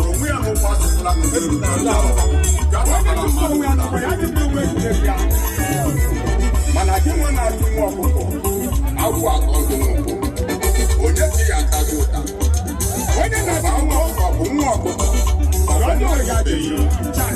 Onwe ya n'ụkwụ asịsịla n'ụdị Onye tụpụ onwe ya n'ụkwụ ya dị mma onwe egwuregwu ya. Mana gị nwe na-achụ nwa ọkụkọ, agwụ atọ gị n'ụkwụ, onye ka ị ga-atazi ụta? Onye na-achụ Nwa nwa ọkụkọ bụ nwa ọkụkọ. Ọjọọ ga-adị. Chai.